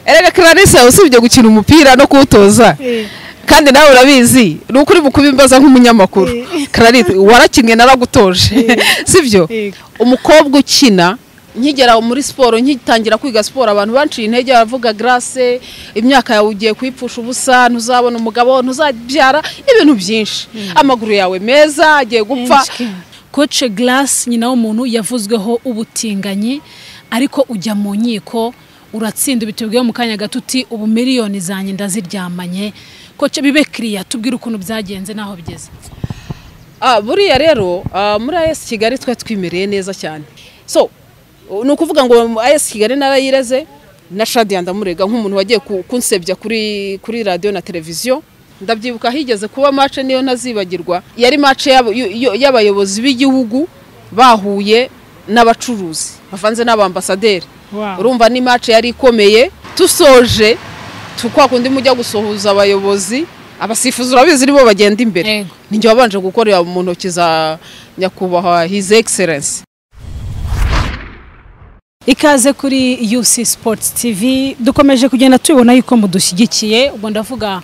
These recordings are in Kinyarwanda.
Erega Clarisse, usibye gukina umupira no kuwutoza, kandi nawe urabizi, ni ukuri mu kubimbaza nk'umunyamakuru. Clarisse, warakinnye, naragutoje, sibyo? Umukobwa ukina, nkigera muri siporo, nkitangira kwiga siporo, abantu banciye intege, baravuga: "Grace, imyaka yawe ugiye kuyipfusha ubusa, ntuzabona umugabo, ntuzabyara," ibintu byinshi, amaguru yawe meza agiye gupfa. Coach Grace Nyinawumuntu yavuzweho ubutinganyi, ariko ujya mu nkiko uratsinda. Ubitubwiye mu kanya gato uti: "Ubu miliyoni zanjye ndaziryamanye." Coach, bibe kiriya, tubwire ukuntu byagenze n'aho bigeze. Buriya rero, muri AS Kigali twe twimereye neza cyane. So ni ukuvuga ngo AS Kigali narayireze, na Shadia ndamurega nk'umuntu wagiye kunsebya kuri radiyo na televiziyo. Ndabyibuka higeze kuba match, niyo ntazibagirwa, yari match y'abayobozi b'igihugu bahuye n'abacuruzi bavanze n'abambasaderi. Urumva ni match yari ikomeye. Tusoje, kwa kundi mujya gusuhuza abayobozi, abasifuzi urabizi nibo bagenda imbere, ninjye wabanje gukorera mu ntoki za nyakubahwa His Excellence. Ikaze kuri UC Sports TV. Dukomeje kugenda tubibona yuko mudushyigikiye. Ubwo ndavuga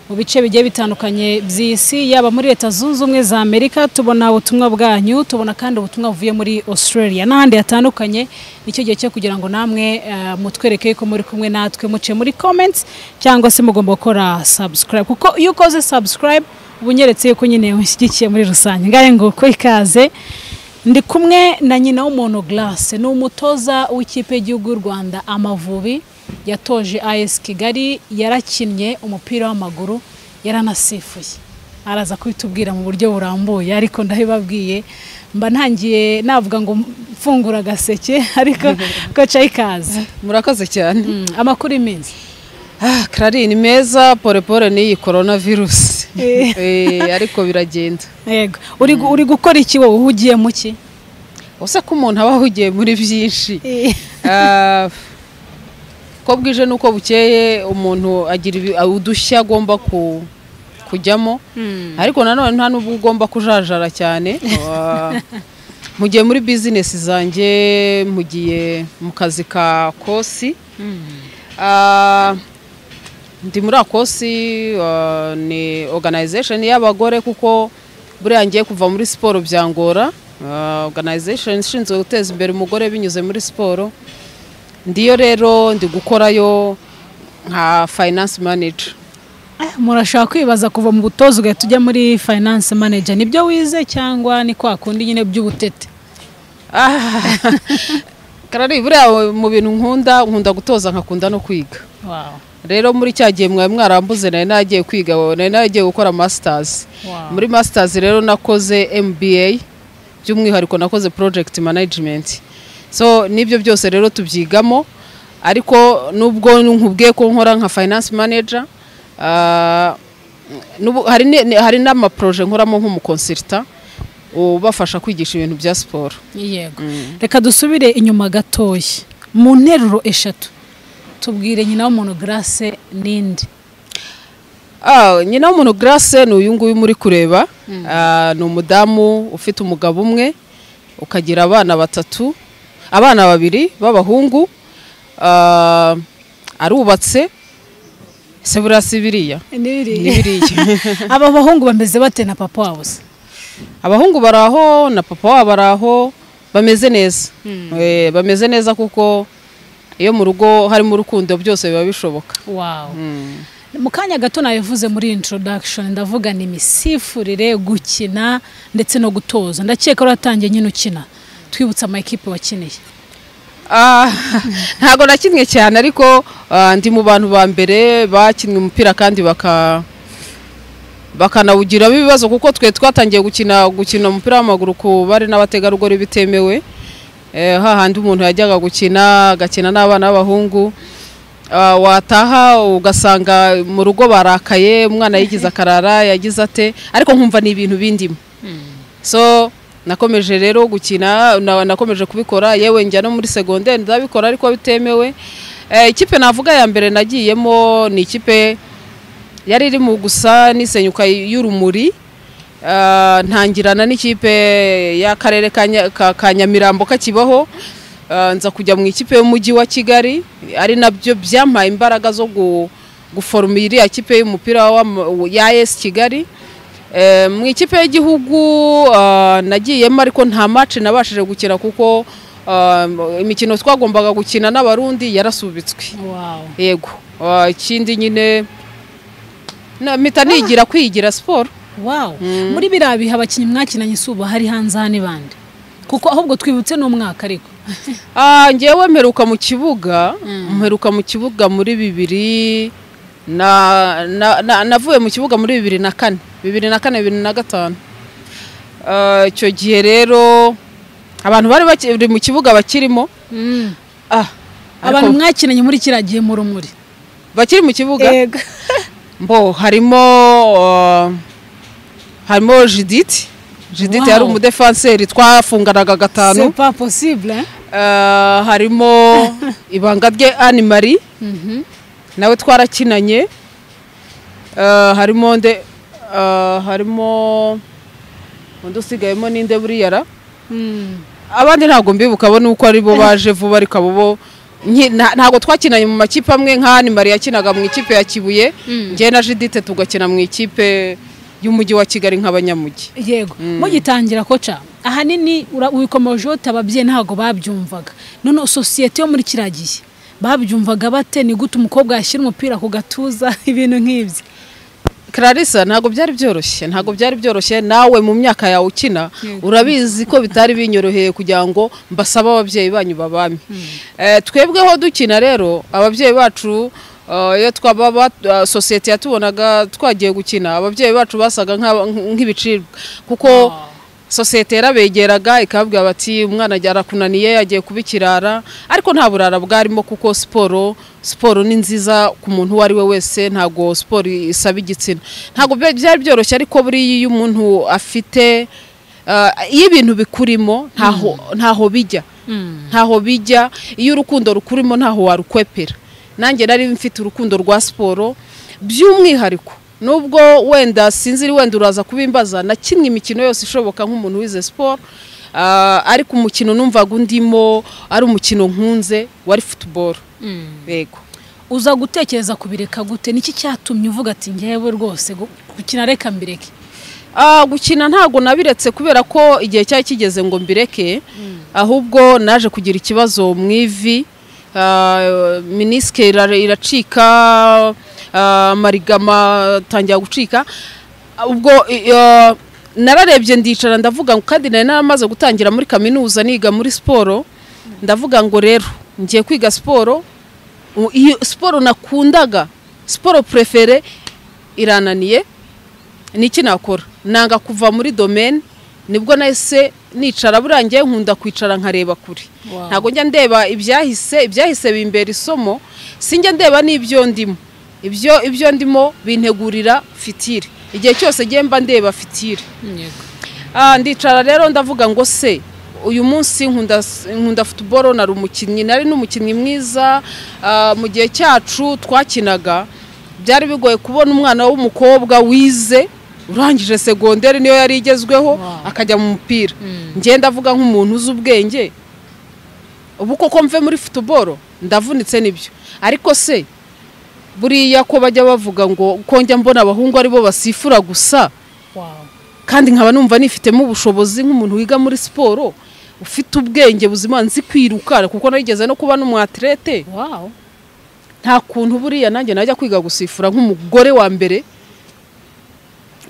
mu bice bigiye bitandukanye by'isi, yaba muri Leta Zunze Ubumwe za Amerika tubona ubutumwa bwanyu, tubona kandi ubutumwa buvuye muri Australia n'ahandi hatandukanye. Nicyo gihe cyo kugira ngo namwe mutwereke yuko muri kumwe natwe, muce muri comments cyangwa se mugomba gukora subscribe, kuko iyo ukoze subscribe uba unyeretse yuko nyine mushyigikiye muri rusange. Ngahe nguko, ikaze. Ndi kumwe na Nyinawumuntu Grace, ni umutoza w'ikipe y'igihugu y'u Rwanda Amavubi, yatoje AS Kigali, yarakinnye umupira w'amaguru, yaranasifuye. Araza kubitubwira mu buryo burambuye, ariko ndabibabwiye, mba ntangiye navuga ngo mfungura agaseke. Ariko coach, ikaze. Murakoze cyane. Amakuru iminsi? Clary, ni meza, pole pole n'iyi corona virus. Ariko biragenda. Yego. Uri gukora iki wowe? Uhugiye mu ki? Use ko umuntu aba ahugiye muri byinshi. Ko bwije nuko bukeye umuntu agira udushya agomba kujyamo, ariko nanone nta n'ubwo ugomba kujajara cyane. Mugiye muri bizinesi zanjye, mugiye mu kazi ka kosi. Ndi muri ACOS, ni organization y'abagore, kuko buriya ngiye kuva muri siporo byangora. Organization ishinzwe guteza imbere umugore binyuze muri siporo. Ndiyo rero, ndi gukorayo nka finance manager. Murashaka kwibaza, kuva mu butoza ugahita ujya muri finance manager, nibyo wize cyangwa ni kwa kundi nyine by'ubutete? Karari, buriya mu bintu nkunda, nkunda gutoza, nkakunda no kwiga. Rero muri cya gihe mwari mwarambuze, nari nagiye kwiga, nari nagiye gukora masters. Muri masters rero nakoze MBA, by'umwihariko nakoze project management. So n'ibyo byose rero tubyigamo. Ariko nubwo nkubwiye ko nkora nka finance manager, hari n'amaprojet nkoramo nk'umuconsultant ubafasha kwigisha ibintu bya siporo. Yego, reka dusubire inyuma gatoya. Mu nteruro eshatu, tubwire Nyinawumuntu Grace ninde? Nyinawumuntu Grace ni uyu nguyu muri kureba. Ni umudamu ufite umugabo umwe, ukagira abana batatu, abana babiri b'abahungu. Arubatse. Se buriya si biriya? Ni Ni biriya. Biriya. Aba bahungu bameze bate na papa wabo se? Abahungu bari aho na papa wabo ari aho, bameze neza. Bameze neza, kuko iyo mu rugo harimo urukundo byose biba bishoboka. Mu kanya gato nabivuze muri introduction, ndavuga ni imisifurire, gukina ndetse no gutoza. Ndakeka waratangiye nyine ukina. Twibutsa ama ekipe wakiniye. Ntago nakinnye cyane, ariko ndi mu bantu ba mbere bakinnye umupira kandi bakanawugiramo ibibazo, kuko twe twatangiye gukina umupira w'amaguru ku bari n'abategarugori bitemewe. Hahandi umuntu yajyaga gukina, agakina n'abana b'abahungu, wataha ugasanga mu rugo barakaye, umwana yigize akarara, yagize ate, ariko nkumva ni ibintu bindimo. So nakomeje rero gukina, nakomeje kubikora, yewe njya no muri segonderi ndabikora, ariko bitemewe. Ikipe navuga ya mbere nagiyemo ni ikipe yari iri mu gusa n'isenyuka y'urumuri. Ntangirana n'ikipe y'akarere ka Nyamirambo kakibaho. Nza kujya mu ikipe y'umujyi wa Kigali, ari nabyo byampaye imbaraga zo guforma iriya kipe y'umupira ya AS Kigali. Mu ikipe y'igihugu nagiyemo, ariko nta match nabashije gukina kuko imikino twagombaga gukina n'Abarundi yarasubitswe. Yego. Ikindi nyine mpita nigira kwigira siporo. Wow. Muri biriya bihe abakinnyi mwakinanye isuba hari hanze aha ni bande? Kuko ahubwo twibutse n'umwaka ariko. Njyewe mperuka mu kibuga, mperuka mu kibuga muri bibiri na navuye mu kibuga muri 2004, 2004 2005. Icyo gihe rero abantu bari bakiri mu kibuga bakirimo. Abantu mwakinanye muri kiriya gihe mu Rumuri bakiri mu kibuga. Mbo harimo Judith. Judith yari umudefanseri twafunganaga gatanu. C'est pas possible hein? Harimo ibanga rye Anne Marie. Nawe twarakinanye. Harimo nde, harimo undi usigayemo ninde buriyara. Abandi ntabwo mbibuka bo nuko ari bo baje vuba, ariko abo bo ntabwo twakinanye mu makipe amwe. Nka Anne Marie yakinaga mu ikipe ya Kibuye, njye na Judith tugakina mu ikipe y'umujyi wa Kigali nk'abanyamujyi. Yego. Mugitangira koca ahanini wikomoje ababyeyi ntago babyumvaga. None societe yo muri kiragiye babyumvaga bate? Ni gute umukobwa yashyira umupira ku gatuza ibintu nk'ibyo? Clarissa, ntago byari byoroshye, ntago byari byoroshye. Nawe mu myaka yawe ukina urabizi ko bitari binyoroheye kugira ngo mbasaba ababyeyi banyu babame. Twebweho dukina rero ababyeyi bacu, iyo twaba societe yatubonaga twagiye gukina, ababyeyi bacu basaga nk'ibicibwa, kuko societe yarabegeraga ikababwira bati umwana arakunaniye agiye kuba ikirara. Ariko nta burara bwarimo, kuko siporo ni nziza ku muntu uwo ari we wese, ntago siporo isaba igitsina. Ntago byari byoroshye, ariko buriya iyo umuntu afite iyo ibintu bikurimo ntaho bijya, ntaho bijya. Iyo urukundo rukurimo ntaho warukwepera. Nanjye nari mfite urukundo rwa siporo by'umwihariko, nubwo wenda sinziri wenda uraza kubimbaza, nakinnye imikino yose ishoboka nk'umuntu wize siporo, ariko umukino numvaga undimo ari umukino nkunze wari football. Yego. Uza gutekereza kubireka gute? Niki cyatumye uvuga ati ngewe rwose gukina reka mbireke? Gukina ntago nabiretse kubera ko igihe cyari kigeze ngo mbireke, ahubwo naje kugira ikibazo mu ivi. Meniske iracika, marigama tangira gucika. Ubwo nararebye ndicara ndavuga ngo, kandi nari naramaze gutangira muri kaminuza niga muri siporo, ndavuga ngo rero ngiye kwiga siporo. Iyo siporo nakundaga, siporo prefere, irananiye, niki nakora? Nanga kuva muri domaine. Nibwo nahise nicara. Burangiye nkunda kwicara nkareba kure. Ntago njya ndeba ibyahise bimbera isomo, sinjya ndeba n'ibyo ndimo. Ibyo ndimo bintegurira fitire. Igihe cyose ngiye mba ndeba fitire. Ndicara rero ndavuga ngo se uyu munsi nkunda football, nari umukinnyi, nari n'umukinnyi mwiza. Mu gihe cyacu twakinaga byari bigoye kubona umwana w'umukobwa wize urangije segonderi, niyo yari igezweho, akajya mu mupira. Njye ndavuga nk'umuntu uzi ubwenge, ubu koko mve muri football ndavunitse nibyo, ariko se buriya ko bajya bavuga ngo ko njya mbona abahungu aribo basifura gusa, kandi nkaba numva nifitemo ubushobozi nk'umuntu wiga muri siporo ufite ubwenge buzima, nzi kwiruka kuko narigeze no kuba n'umwatlete. Nta kuntu buriya nanjye najya kwiga gusifura nk'umugore wa mbere.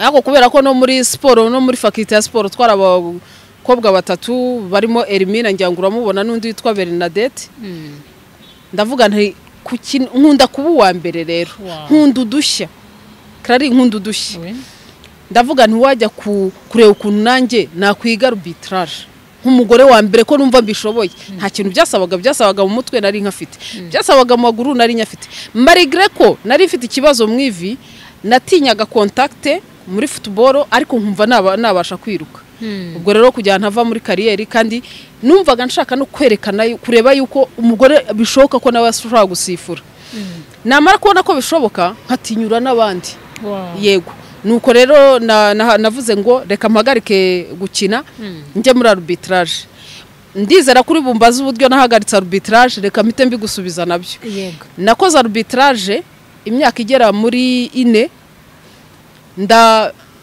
Ariko kubera ko no muri siporo, no muri faculté ya siporo twari abakobwa batatu barimo Hermine ngira ngo uramubona n'undi witwa Bernadette. Ndavuga nti nkunda kuba uwa mbere rero, nkunda udushya, Clary, nkunda udushya. Ndavuga nti wajya kureba ukuntu nanjye nakwiga arbitrage nk'umugore wa mbere ko numva mbishoboye. Nta kintu byasabaga mu mutwe nari nkafite, byasabaga mu maguru nari nyafite. Malgré ko nari mfite ikibazo mu ivi, natinyaga contact muri football, ariko nkumva nabasha kwiruka. Ubwo rero kugira ntava muri kariyeri, kandi numvaga nshaka no kwerekana, kureba yuko umugore bishoboka ko nawe ashobora gusifura. Namara kubona ko bishoboka nkatinyura n'abandi. Yego. Nuko rero navuze ngo reka mpagarike gukina njye muri arbitrage. Ndizera kuri bumbaza uburyo nahagaritse arbitrage, reka mpite mbigusubiza nabyo. Yego. Nakoze arbitrage imyaka igera muri 4,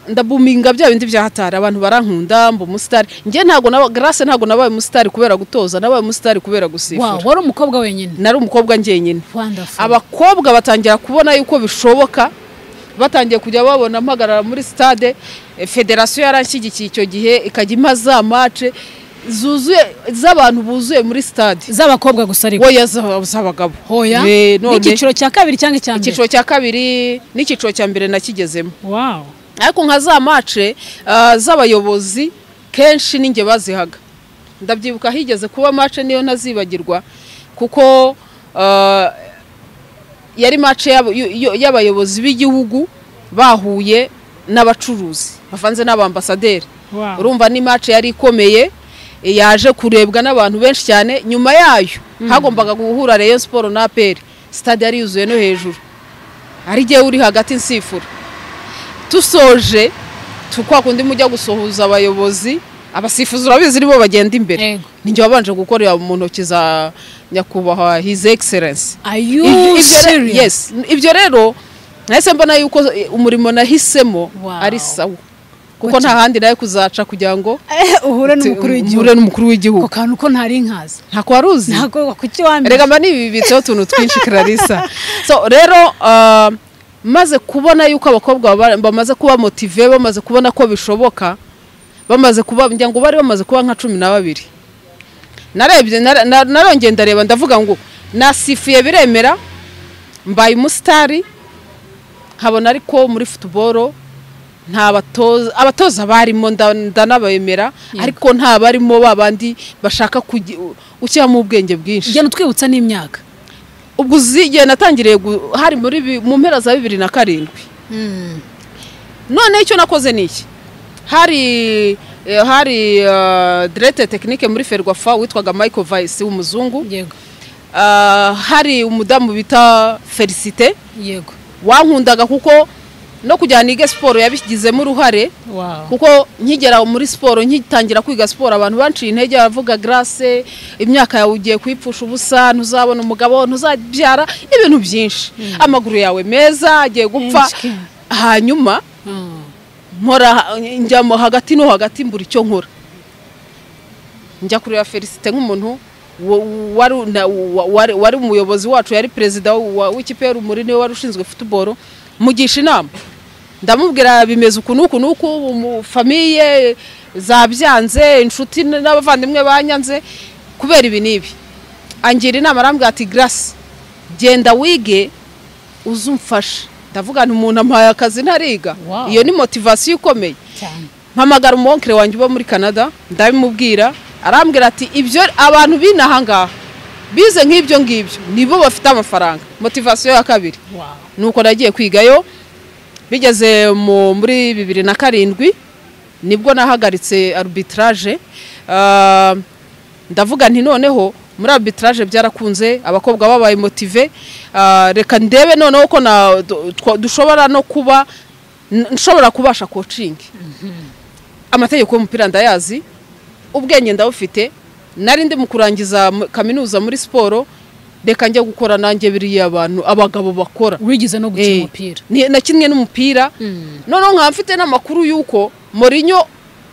ndabuminga bya bindi bya hatari, abantu barankunda, mba umusitari. Njye ntago na Grace, ntago nabaye umusitari kubera gutoza, nabaye umusitari kubera gusifura. Wow, wari umukobwa wenyine? Nari umukobwa njyenyine. Wonderful. Abakobwa batangira kubona yuko bishoboka, batangiye kujya babona mpagarara muri stade. Federasiyo yaranshyigikiye icyo gihe, ikajya impa za match zuzuye z'abantu buzuye muri stade. Z'abakobwa gusa ariko? Oya, z'abagabo. Hoya. None n'icyiciro cya kabiri cyangwa icya mbere? Icyiciro cya kabiri n'icyiciro cya mbere nakigezemo. Wow. Ariko nka za match z'abayobozi kenshi ninjye bazihaga. Ndabyibuka higeze kuba match niyo ntazibagirwa, kuko yari match y'abayobozi b'igihugu bahuye n'abacuruzi bavanze n'abambasaderi. Wow. Urumva ni match yari ikomeye, yaje kurebwa n'abantu benshi cyane. Nyuma yayo hagombaga guhura Rayon Sport na APR, stade yari yuzuye no hejuru, ari jye uri hagati nsifura. Tusoje tukwa kundi mujya gusohuza abayobozi, abasifuzi urabizi nibo bagenda imbere, ninjye wabanje gukorera mu ntoki za nyakubahwa His Excellence. Are you serious? Yes. Ibyo rero nahise mbona yuko umurimo nahisemo ari sawa, kuko nta handi nawe kuzaca kugira ngo uhure n'umukuru w'igihugu. Uhure n'umukuru w'igihugu. Ko kantu ko ntari nkazi. Ntako waruzi? Ntako, kuki wamenya? Rega mba nibibitseho utuntu twinshi Clarissa. So rero maze kubona yuko abakobwa bamaze kuba motive, bamaze kubona ko bishoboka, bamaze kuba, ngira ngo bari bamaze kuba nka 12. Narebye, narongeye ndareba, ndavuga ngo nasifuye biremera, mbaye umusitari, nkabona ariko muri football nta batoza, abatoza barimo ndanabemera, ariko nta barimo babandi bashaka gushyiramo ubwenge bwinshi. Genda utwibutsa n'imyaka. Ubwo uzigiye natangiriye hari muri mu mpera za 2007. None icyo nakoze ni iki? Hari directeur technique muri Ferwafa witwaga Michael Weiss w'umuzungu. Yego. Hari umudamu bita Felicite. Yego. Wankundaga kuko no kujyana nige siporo yabigizemo uruhare. Wow. Kuko nkigera muri siporo, nkitangira kwiga siporo, abantu banciye intege baravuga Grace imyaka yawe ugiye kuyipfusha ubusa, ntuzabona umugabo, ntuzabyara, ibintu byinshi. Amaguru yawe meza agiye gupfa. Hanyuma nkora njya mo hagati no hagati mbura icyo nkora. Njya kureba Felicite nk'umuntu wari umuyobozi wacu, yari perezida w'ikipe y'Urumuri, niwe wari ushinzwe football, mugisha inama. Ndamubwira bimeze uku n'uku n'uku, mu famiye zabyanze, inshuti n'abavandimwe banyanze kubera ibi n'ibi. Angira inama arambwira ati Grace genda wige uzumfashe. Ndavuga nti umuntu ampaye akazi ntariga. Iyo ni motivation ikomeye. Mpamagara umuonkere wanjye uba muri Canada, ndabimubwira, arambwira ati ibyo abantu binahangaha bize nk'ibyo ngibyo nibo bafite amafaranga. Motivation ya kabiri. Nuko nagiye kwigayo, bigeze muri 2007 nibwo nahagaritse arbitrage. Ndavuga nti noneho muri arbitrage byarakunze, abakobwa babaye motive, reka ndebe noneho ko dushobora no kuba nshobora kubasha coaching. Amategeko y'umupira ndayazi, ubwenge ndabufite, nari ndi mu kurangiza kaminuza muri siporo, reka njye gukora nanjye biriya abantu abagabo bakora. Wigize no gukina umupira? Nakinnye n'umupira. Noneho nkaba mfite n'amakuru yuko Mourinho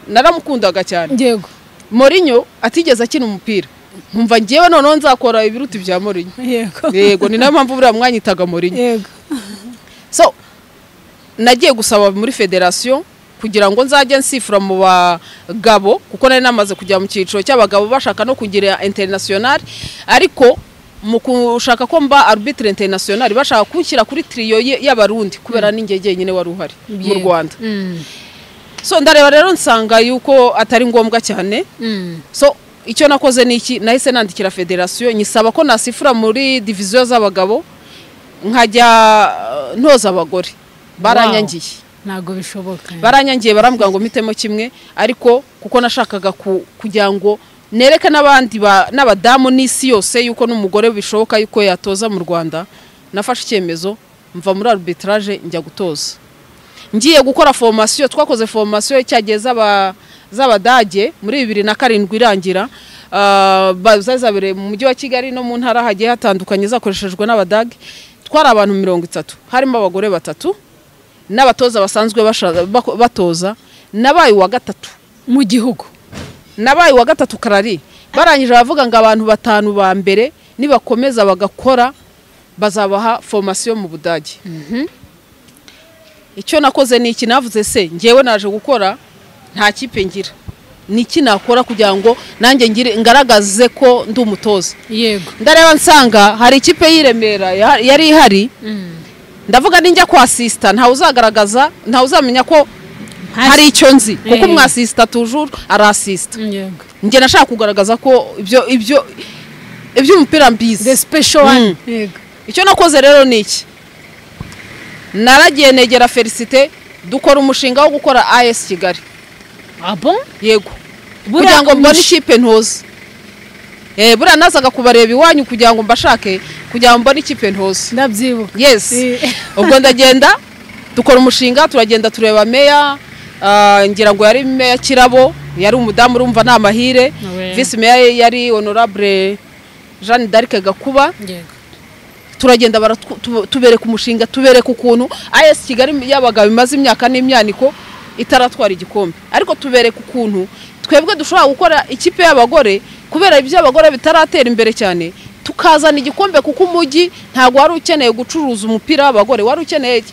naramukundaga cyane. Yego. Mourinho atigeze akina umupira. Nkumva ngewe noneho nzakora ibiruti bya Mourinho. Yego. Yego, ni nayo mpamvu buriya mwanyitaga Mourinho. Yego. So nagiye gusaba muri federation kugira ngo nzajye nsifura mu bagabo, kuko nari namaze kujya mu cyiciro cy'abagabo bashaka no kugira international, ariko mu kushaka ko mba arbitre international bashaka kunshyira kuri trio y'abarundi kubera ninjye jyenyine wari uhari mu Rwanda. So ndareba rero nsanga yuko atari ngombwa cyane. So icyo nakoze ni iki, nahise nandikira federation nyisaba ko nasifura muri division z'abagabo nkajya ntoza abagore. Baranyangiye. Ntago bishoboka. Baranyangiye barambwira ngo mitemo kimwe, ariko kuko nashakaga kugira ngo nereke n'abandi n'abadamu n'isi yose yuko n'umugore bishoboka yuko yatoza mu Rwanda, nafashe icyemezo mva muri arbitrage njya gutoza. Ngiye gukora formation, twakoze formation cyagiye z'abadage muri 2007 irangira. Zabereye mu mujyi wa Kigali no mu ntara hagiye hatandukanye, zakoreshejwe n'Abadage. Twari abantu 30, harimo abagore 3 n'abatoza basanzwe batoza. Nabaye uwa 3 mu gihugu, nabaye uwa 3 karari. Barangije bavuga ngo abantu 5 ba mbere nibakomeza bagakora bazabaha formation mu Budage. Icyo nakoze ni iki? Navuze se ngewe naje gukora nta kipe ngira, niki nakora kugira ngo nanjye ngire ngaragaze ko ndi umutoza? Yego. Ndareba nsanga hari ikipe y'Iremera yari ihari. Ndavuga ninjya kwa assistant ntawe uzagaragaza, ntawe uzamenya ko hari icyo nzi, kuko umu assistant toujours arasista. Yego. Njye nashaka kugaragaza ko ibyo iby'umupira mbizi, the special one. Yego. Icyo nakoze rero ni iki? Naragiye negera Felicite, dukora umushinga wo gukora AS Kigali. Ah bon? Yego. Kugira ngo mbone ikipe ntoza. Buriya nazaga kubareba iwanyu kugira ngo mbashake, kugira ngo mbone ikipe ntoza. Ndabyibuka. Yes. Ubwo ndagenda dukora umushinga, turagenda tureba meya, ngira ngo yari meya Kirabo, yari umudamu urumva nta mahire. Vice meya yari honorable Jeanne d'Arc Gakuba. Yego. Turagenda tubereka umushinga, tubereka ukuntu AS Kigali yabaga bimaze imyaka n'imyaniko itaratwara igikombe, ariko tubereka ukuntu twebwe dushobora gukora ikipe y'abagore, kubera ibyo abagore bitaratera imbere cyane, tukazana igikombe, kuko umujyi ntago wari ukeneye gucuruza umupira w'abagore, wari ukeneye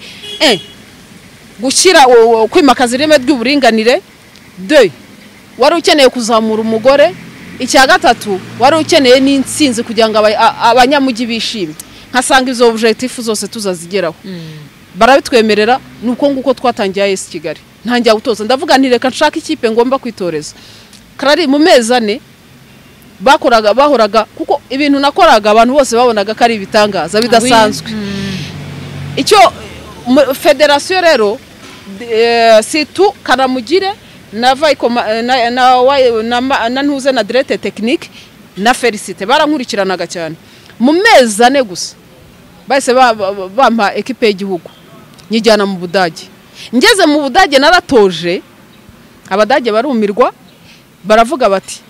gushyira kwimakaza ireme ry'uburinganire, 2 wari ukeneye kuzamura umugore, icya 3 wari ukeneye n'intsinzi kugira ngo abanyamujyi bishime. Nkasanga izo objectif zose tuzazigeraho. Barabitwemerera. Nuko nguko twatangiye AS Kigali. Ntangiye gutoza, ndavuga nti reka nshaka ikipe ngomba kwitoreza. Karari mu mezi 4 bakoraga bahoraga, kuko ibintu nakoraga abantu bose babonaga ko ari ibitangaza bidasanzwe. Icyo federation rero situ Karamugire na na ntuze na directeur technique na Felicite barankurikiranaga cyane. Mu mezi 4 gusa bahise bampa ekipe y'igihugu nyijyana mu Budage. Ngeze mu Budage naratoje, Abadage barumirwa, baravuga bati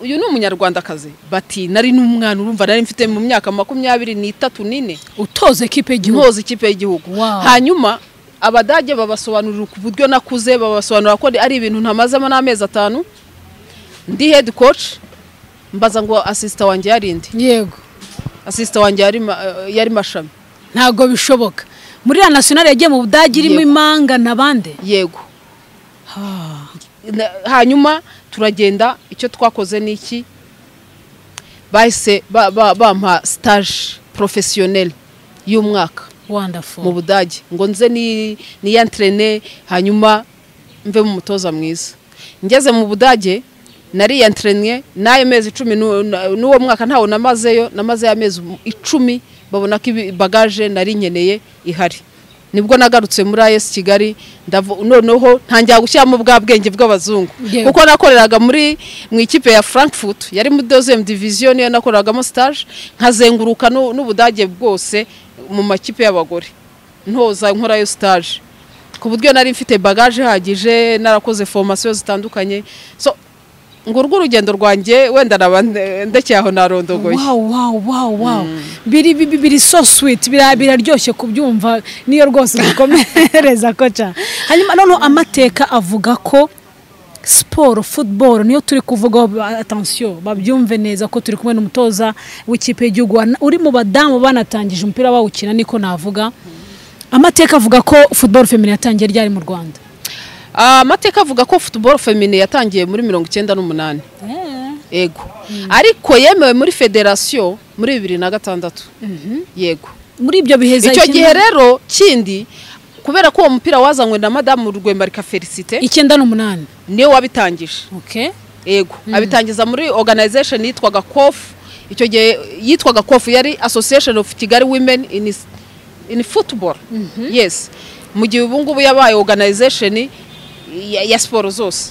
uyu ni umunyarwandakazi. Bati nari n'umwana, urumva nari mfite mu myaka 23 nine utoza ekipe y'igihugu, ntoza ikipe y'igihugu. Hanyuma Abadage babasobanurira ku buryo nakuze, babasobanurira ko ari ibintu ntamazemo n'amezi 5 ndi head coach. Mbaza ngo assistant wanjye yarinde. Yego. Assistant wanjye yari Mashami. Ntago bishoboka. Muri la nationale yagiye mu Budage irimo imanga nabande. Yego. Hanyuma turagenda, icyo twakoze niki? Bahise bampa stage professionnel y'umwaka. Wonderful. Mu Budage ngo nze ni entraîner, hanyuma mve mu mutoza mwiza. Ngeze mu Budage nari entraîner naye mezi 10 n'uwo mwaka ntawo namazeyo, namaze amezi 10, babona ko bagage nari nkeneye ihari. Nibwo nagarutse muri AS Kigali, noneho ntangira gushyiramo bwa bwenge bw'abazungu, kuko nakoreraga muri mu ikipe ya Frankfurt yari mu 2e division, niyo nakoreragamo stage, nkazenguruka n'Ubudage bwose mu makipe y'abagore ntoza nkorayo stage, ku buryo nari mfite bagage ihagije, narakoze formation zitandukanye. So ngurwo urugendo rwanjye wenda ndekeye aho narondogoye. Wow. Biri so sweet, biraryoshye kubyumva, niyo rwose dukomereza kocha. Hanyuma noneho amateka avuga ko sport football niyo turi kuvuga, attention babyumve neza ko turi kumwe n'umutoza w'ikipe y'igihugu uri mu badamu banatangije umupira bawukina, niko navuga. Amateka avuga ko football feminine yatangiye ryari mu Rwanda? Amateka avuga ko football feminine yatangiye muri 98. Yego. Ariko yemewe muri federation muri 2006. Yego. Muri ibyo biheza icyo gihe rero kindi, kubera ko uwo mupira wazanywe na Madame Rwemarika Felicite 98 niwe wabitangije. Okay. Yego. Abitangiza muri organization yitwaga COF. Icyo gihe yitwaga COF, yari Association of Kigali Women in Football. Yes. Mu gihe ubu ngubu yabaye organization ya siporo zose.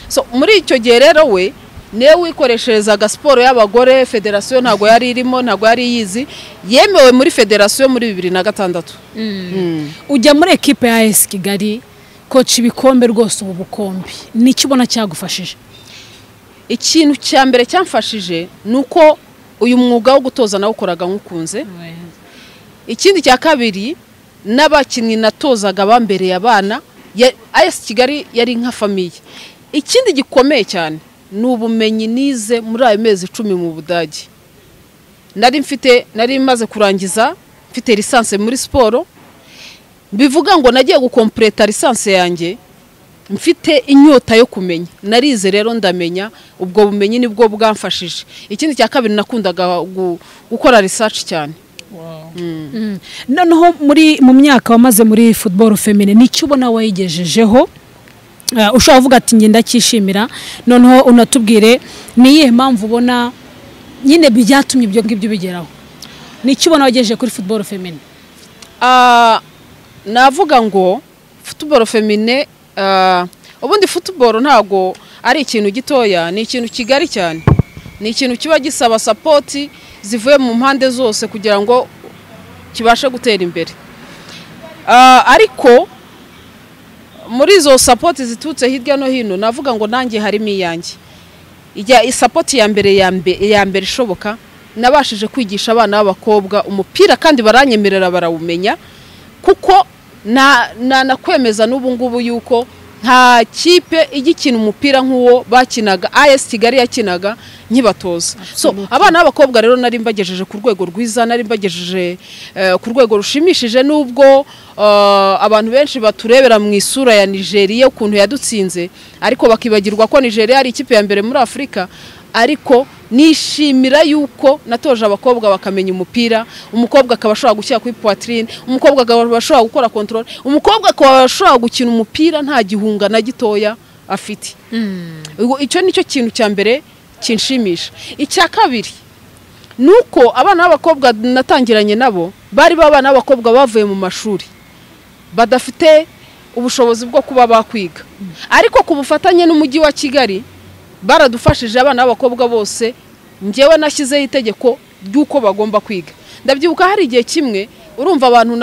So muri icyo gihe rero we niwe wikoresherezaga siporo y'abagore, federation ntago yari irimo, ntago yari yizi, yemewe muri federation muri 2006. Ujya muri ekipe ya AS Kigali, coach ibikombe rwose ubu bukombe, niki ubona cyagufashije? Ikintu cya mbere cyamfashije ni uko uyu mwuga wo gutoza nawukoraga nkukunze. Ikindi cya kabiri, n'abakinnyi natozaga bambereye abana, AS Kigali yari nka famille. Ikindi gikomeye cyane ni ubumenyi nize muri ayo mezi 10 mu Budage. Nari maze kurangiza mfite licence muri siporo, bivuga ngo nagiye gukompleta licence yanjye mfite inyota yo kumenya. Narize rero ndamenya, ubwo bumenyi nibwo bwamfashije. Ikindi cya kabiri, nakundaga gukora research cyane. Noneho mu myaka wamaze muri football féminin, nicyo ubona wayigejejeho ushobora kuvuga ati njye ndacyishimira? Noneho unatubwire ni iyihe mpamvu ubona nyine byatumye ibyo ngibyo bigeraho, nicyo ubona wagejeje kuri football féminin? Navuga ngo football féminin, ubundi football ntago ari ikintu gitoya, ni ikintu kigari cyane, ni ikintu kiba gisaba support zivuye mu mpande zose kugira ngo kibashe gutera imbere. Ariko muri izo support ziturutse hirya no hino, navuga ngo nanjye harimo iyanjye. Ijya i support ya mbere ya mbere ishoboka, nabashije kwigisha abana b'abakobwa umupira kandi baranyemerera barawumenya, kuko na nakwemeza n'ubu ngubu yuko nta kipe igikina umupira nk'uwo bakinaga AS Kigali yakinaga nkibatoza. So abana b'abakobwa rero nari mbagejeje ku rwego rwiza, nari mbagejeje ku rwego rushimishije, nubwo abantu benshi baturebera mu isura ya Nigeria ukuntu yadutsinze, ariko bakibagirwa ko Nigeria ari ikipe ya mbere muri Afurika. Ariko nishimira yuko natoje abakobwa bakamenya umupira, umukobwa akaba ashobora gushyira kuri poitrine, umukobwa akaba ashobora gukora control, umukobwa akaba ashobora gukina umupira nta gihunga na gitoya afite. Ubwo icyo nicyo kintu cya mbere kinshimisha. Icya kabiri ni uko abana b'abakobwa natangiranye nabo bari abana b'abakobwa bavuye mu mashuri badafite ubushobozi bwo kuba bakwiga, ariko ku bufatanye n'umujyi wa Kigali baradufashije, abana b'abakobwa bose njyewe nashyizeho itegeko ry'uko bagomba kwiga. Ndabyibuka hari igihe kimwe, urumva abantu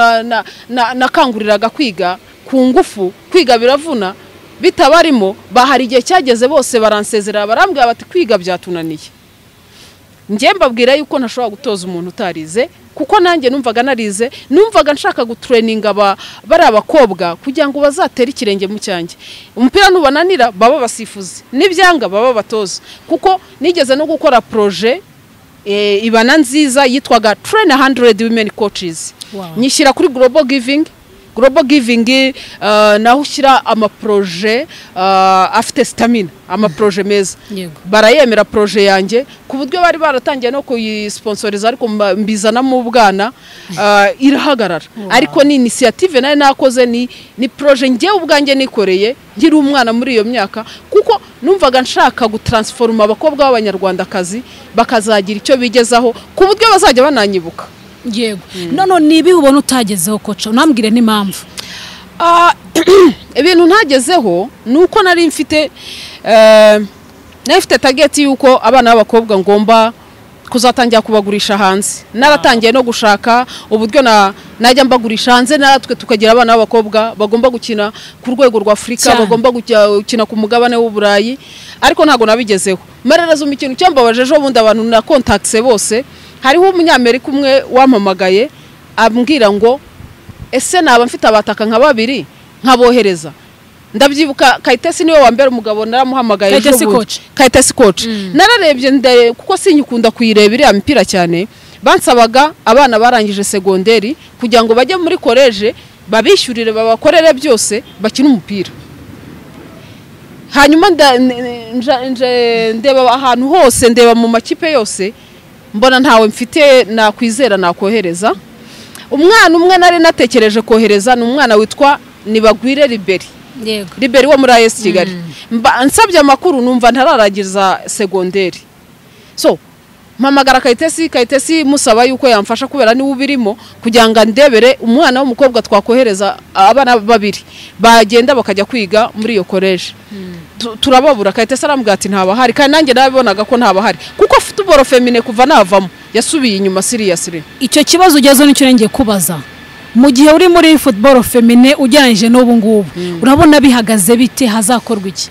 nakanguriraga kwiga ku ngufu, kwiga biravuna bitabarimo, bahari igihe cyageze bose baransezerera, barambwira bati kwiga byatunaniye. Njye mbabwira yuko ntashobora gutoza umuntu utarize, kuko nanjye numvaga narize, numvaga nshaka gutraininga bari abakobwa kugira ngo bazatere ikirenge mu cyanjye, umupira nubananira baba basifuzi, nibyanga baba batoza. Kuko nigeze no gukora projet ibana nziza yitwaga Train 100 Women Coaches. Nyishyira kuri Global Giving. Global Giving naho ushyira amaprojet afite stamina, amaprojet meza. Barayemera projet yanjye ku buryo bari baratangiye no kuyisponsoriza, ariko mbizanamo ubwana, irahagarara. Ariko ni initiative nayo nakoze, ni projet njyewe ubwanjye nikoreye nkiri umwana muri iyo myaka, kuko numvaga nshaka gutransforma abakobwa b'abanyarwandakazi bakazagira icyo bigezaho ku buryo bazajya bananyibuka. Yego. None ni ibihe ubona utagezeho, coach? Unambwire n'impamvu. Ibintu ntagezeho ni uko nari mfite target y'uko abana b'abakobwa ngomba kuzatangira kubagurisha hanze. Naratangiye no gushaka uburyo najya mbagurisha hanze, natwe tukagira abana b'abakobwa bagomba gukina ku rwego rwa Afurika, bagomba gukina ku mugabane w'Uburayi, ariko ntabwo nabigezeho. Marerazo mu kintu cyambabaje, ejo bundi abantu na contacts bose, hariho umunyamerika umwe wampamagaye ambwira ngo ese naba mfite abataka nka babiri nkabohereza. Ndabyibuka Kayitesi niwe wa mbere, umugabo naramuhamagaye ejo Kayitesi bundi. coach. Kayitesi coach. Nararebye kuko sinyikunda kuyireba iriya mipira cyane. Bansabaga abana barangije segonderi kugira ngo bajye muri koleje, babishyurire, babakorere byose, bakine umupira. Hanyuma ndeba ahantu hose, ndeba mu makipe yose, mbona ntawe mfite nakwizera nakohereza. Umwana umwe nari natekereje kohereza ni umwana witwa Nibagwire Liberi. Liberi wo muri AS Kigali. Nsabye amakuru numva ntararagiza segonderi. So mpamagara Kayitesi, Kayitesi musaba yuko yamfasha kubera niwe ubirimo, kugira ngo andebere umwana w'umukobwa twakohereza, abana babiri bagenda bakajya kwiga muri iyo koleje. Turababura. Kayitesi arambwira ati ntabahari, kandi nanjye nabibonaga ko ntabahari, kuko football féminin kuva navamo yasubiye inyuma seriously. Icyo kibazo ugezeho nicyo ngiye kubaza. Mu gihe uri muri football féminin, ugereranyije n'ubu ngubu, urabona bihagaze bite? Hazakorwa iki?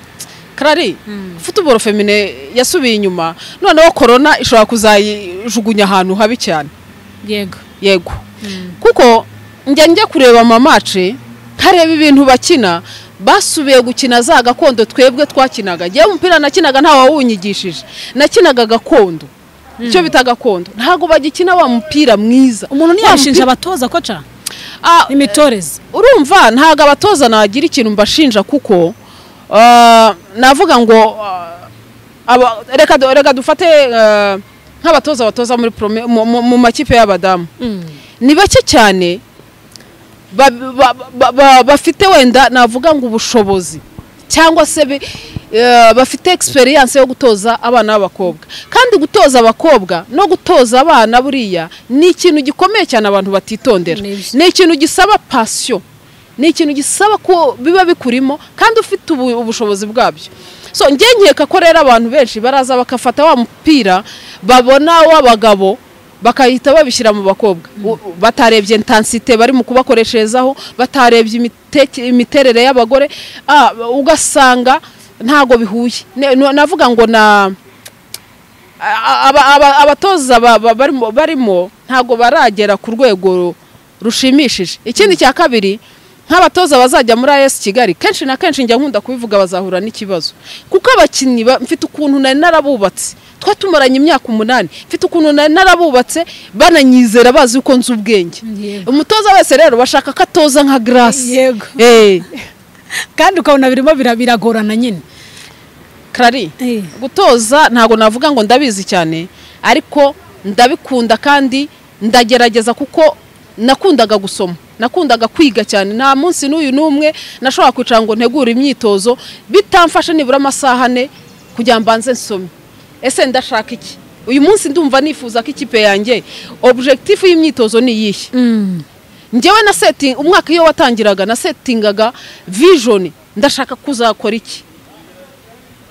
Clary, football féminin yasubiye inyuma, noneho corona ishobora kuzayijugunya ahantu habi cyane. Yego, kuko njya kureba ama match, nkareba ibintu bakina, basubiye gukina za gakondo twebwe twakinaga. Ngewe umupira nakinaga nta wawunyigishije, nakinaga gakondo, icyo bita gakondo. Ntabwo bagikina wa mupira mwiza. Umuntu ntiyashinja abatoza, coach? Imitoreze. Urumva, ntabwo abatoza nagira ikintu mbashinja, kuko navuga ngo reka dufate nk'abatoza batoza muri mu makipe y'abadamu, ni bake cyane bafite wenda navuga ngo ubushobozi cyangwa se bafite experience yo gutoza abana b'abakobwa. Kandi gutoza abakobwa no gutoza abana buriya ni ikintu gikomeye cyane abantu batitondera. Nibyo. Ni ikintu gisaba passion, ni ikintu gisaba ko biba bikurimo kandi ufite ubushobozi bwabyo. So njye nkeka ko rero abantu benshi baraza bakafata wa mupira babona w'abagabo bakahita babishyira mu bakobwa, batarebye intensité bari mu kubakoresherezaho, batarebye imiterere y'abagore, ugasanga ntago bihuye. Navuga ngo na abatoza barimo ntago baragera ku rwego rushimishije. Ikindi cya kabiri, nk'abatoza bazajya muri AS Kigali, kenshi na kenshi njya nkunda kubivuga, bazahura n'ikibazo, kuko abakinnyi mfite ukuntu nari narabubatse, twa tumaranye imyaka 8, mfite ukuntu nari narabubatse bananyizera, bazi uko nzi ubwenge. Umutoza wese rero bashaka ko atoza nka Grace. Kandi ukabona birimo biragorana nyine. Clary, gutoza ntago navuga ngo ndabizi cyane, ariko ndabikunda kandi ndagerageza, kuko nakundaga gusoma, nakundaga kwiga cyane. Nta munsi n'uyu n'umwe nashobora kwicara ngo ntegure imyitozo bitamfashe nibura amasaha 4 kugira ngo mbanze nsome. Ese ndashaka iki uyu munsi? Ndumva nifuza ko ikipe yanjye, objectif y'imyitozo ni iyihe? Njyewe na setting umwaka iyo watangiraga, na settingaga vision, ndashaka kuzakora iki.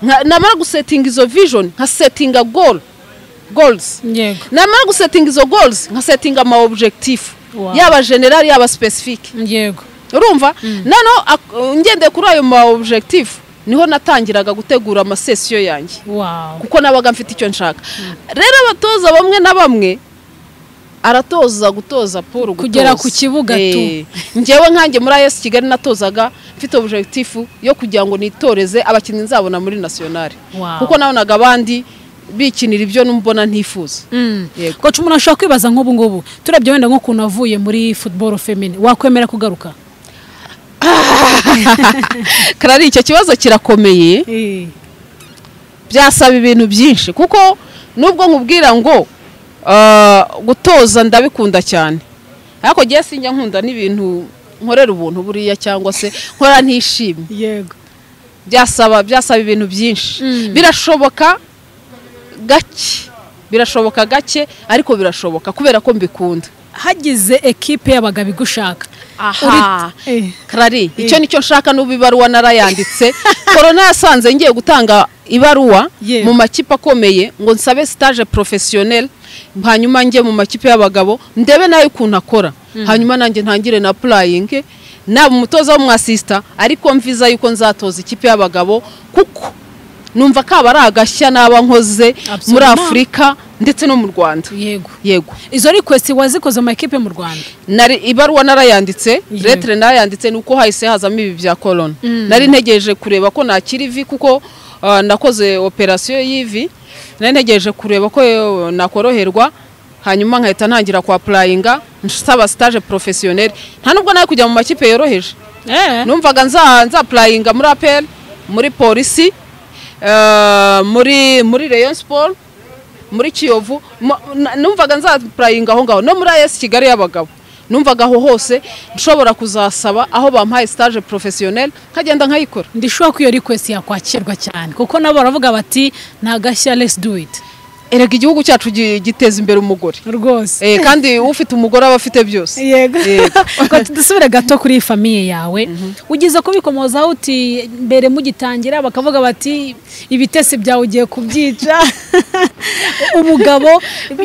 Namara gusettinga izo vision, nka settinga goals, namara gusettinga izo goals, nka settinga ama objectif, yaba general yaba specific. Urumva, noneho ngendeye kuri ayo ma objectif niho natangiraga gutegura ama session yanjye, kuko nabaga mfite icyo nshaka. Rero abatoza bamwe na bamwe aratoza gutoza pour gutoza. Kugera ku kibuga tu. Njyewe nkanjye muri AS Kigali natozaga mfite objectif yo kugira ngo nitoreze abakinnyi nzabona muri national, kuko nabonaga abandi bikinira ibyo mbona ntifuza. Yego. Coach, umuntu ashobora kwibaza nk'ubu ngubu turebye wenda nk'ukuntu wavuye muri football féminin, wakwemera kugaruka? Clary, icyo kibazo kirakomeye, byasaba ibintu byinshi, kuko nubwo nkubwira ngo gutoza ndabikunda cyane, ariko ngiye sinjya nkunda n'ibintu nkorera ubuntu buriya cyangwa se nkora ntishimye. Byasaba ibintu byinshi. Birashoboka gake, birashoboka gake, ariko birashoboka kubera ko mbikunda. Hagize ekipe y'abagabo igushaka? Aha. Clary, icyo nicyo nshaka. N'ubu ibaruwa narayanditse. Corona yasanze ngiye gutanga ibaruwa mu makipe akomeye ngo nsabe stage professionnel, hanyuma njye mu makipe y'abagabo ndebe nayo ukuntu akora, hanyuma nanjye ntangire na applying naba umutoza w'umu assistant, ariko mviza yuko nzatoza ikipe y'abagabo, kuko numva kaba ari agashya naba nkoze muri Afurika ndetse no mu Rwanda. Yego. Izo request wazikoze mu ekipe mu Rwanda? Nari ibaruwa narayanditse, lettre narayanditse, nuko hahise hazamo ibi bya corona. Nari ntegereje kureba ko nakira ivi, kuko nakoze operation y'ivi, nari ntegereje kureba ko nakoroherwa, hanyuma nkahita ntangira kwa applyinga nsaba stage professionnel. Nta nubwo nawe kujya mu makipe yoroheje, numvaga nza applyinga muri APR, muri polisi, muri Rayon Sport, muri Kiyovu, numvaga nza applyinga aho ngaho, no muri AS Kigali y'abagabo. Numvaga aho hose nshobora kuzasaba aho bampaye stage professionnel nkagenda nkayikora. Ndishoboka ko iyo request yakwakirwa cyane, kuko nabo baravuga bati nta gashya, let's do it. Erega igihugu cyacu giteza imbere umugore. Kandi ufite umugore aba afite byose. Yego. Ko dusubire gato kuri famille yawe, ugize kubikomozaho uti mbere mugitangira bakavuga bati ibitesi byawe ugiye kubyica umugabo,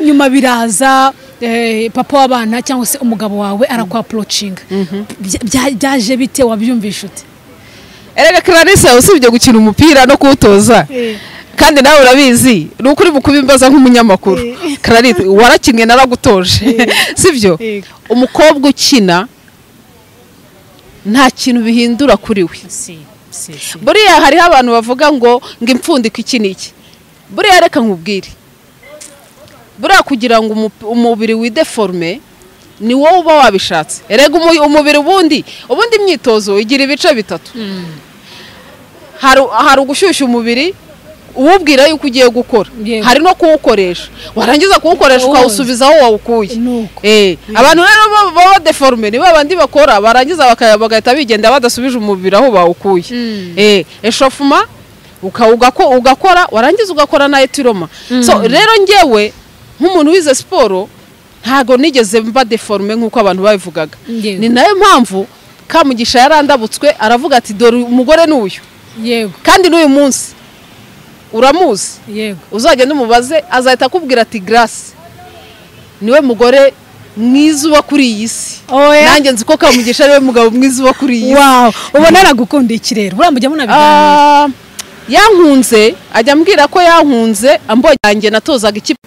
nyuma biraza papa w'abana cyangwa se umugabo wawe arakwa approachinga. Byaje bite? Wabyumvisha ute? Erega Clarisse, usibye gukina umupira no kuwutoza, kandi nawe urabizi, ni ukuri mu kubimbaza nk'umunyamakuru. Clarisse, warakinnye, naragutoje, sibyo? Yego. Umukobwa ukina nta kintu bihindura kuri we. Si si si. Buriya hariho abantu bavuga ngo impfundiko iki n'iki. Buriya reka nkubwire, buriya kugira ngo umubiri wideforme ni wowe uba wabishatse. Erega umubiri ubundi imyitozo igira ibice bitatu. Hari ugushyushya umubiri uwubwira yuko ugiye gukora, hari no kuwukoresha, warangiza kuwukoresha Ukawuhoza. ukawusubiza aho wawukuye. Nuko. Abantu rero baba déformé ni babandi bakora barangiza bagahita bigenda badasubije umubiri aho bawukuye. Échauffement ugakora, warangiza ugakora na étirement. So rero njyewe nk'umuntu wize siporo ntago nigeze mba déformé nk'uko abantu babivugaga. Ni nayo mpamvu Kamugisha yarandabutswe, aravuga ati: "Dore umugore n'uyu." Kandi n'uyu munsi uramuzi. Uzagenda umubaze, azahita akubwira ati: "Grace niwe mugore mwiza uba kuri iyi si." Oya. Nanjye nzi ko Kamugisha ariwe mugabo mwiza uba kuri iyi si. Wow, ubona aragukunda iki rero? Buriya mujya munabiganira? Ah, yankunze, ajya ambwira ko yankunze ambonye yanjye natozaga ikipe.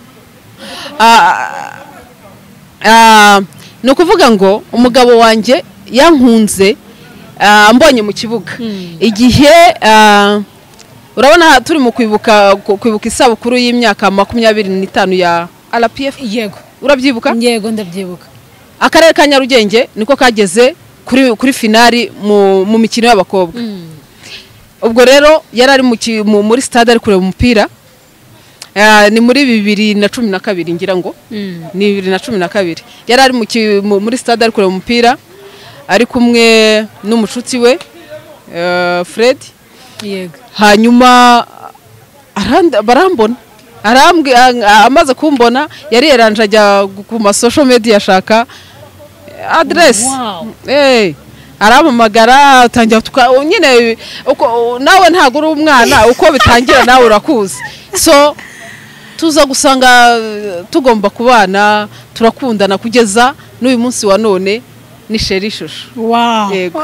Ni ukuvuga ngo umugabo wanjye yankunze ambonye mu kibuga igihe urabona turi mu kwibuka isabukuru y'imyaka 25 ya RPF. Urabyibuka? Yego, ndabyibuka. Akarere ka Nyarugenge niko kageze kuri finali mu mikino y'abakobwa. Ubwo rero yari ari muri stade ari kureba umupira. Ni muri 2012, ngira ngo ni 2012. Yari ari muri stade ari kureba umupira ari kumwe n'umucuti we Fred. Hanyuma barambona, amaze kumbona yari yaranje ajya ku ma social media ashaka address. Arampamagara, atangira nyine uko nawe ntabwo uri umwana, uko bitangira nawe urakuzi. So tuza gusanga tugomba kubana, turakundana kugeza n'uyu munsi wa none, ni chéri chouchou. Yego.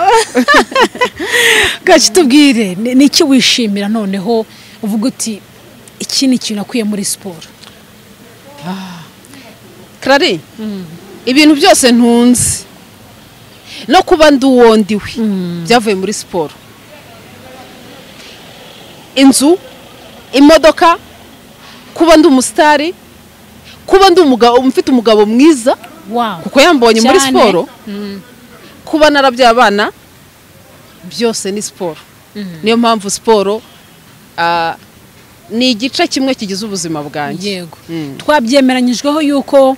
Gaci, tubwire, ni iki wishimira noneho uvuga uti: "Iki ni ikintu nakwiye muri siporo"? Clary, ibintu byose ntunze no kuba ndi uwo ndiwe byavuye muri siporo: inzu, imodoka, kuba ndi umusitari, kuba ndi umugabo mfite umugabo mwiza, kuko yambonye muri siporo, kuba narabyaye abana, byose ni siporo. Niyo mpamvu siporo ni igice kimwe kigize ubuzima bwanjye. Twabyemeranyijweho yuko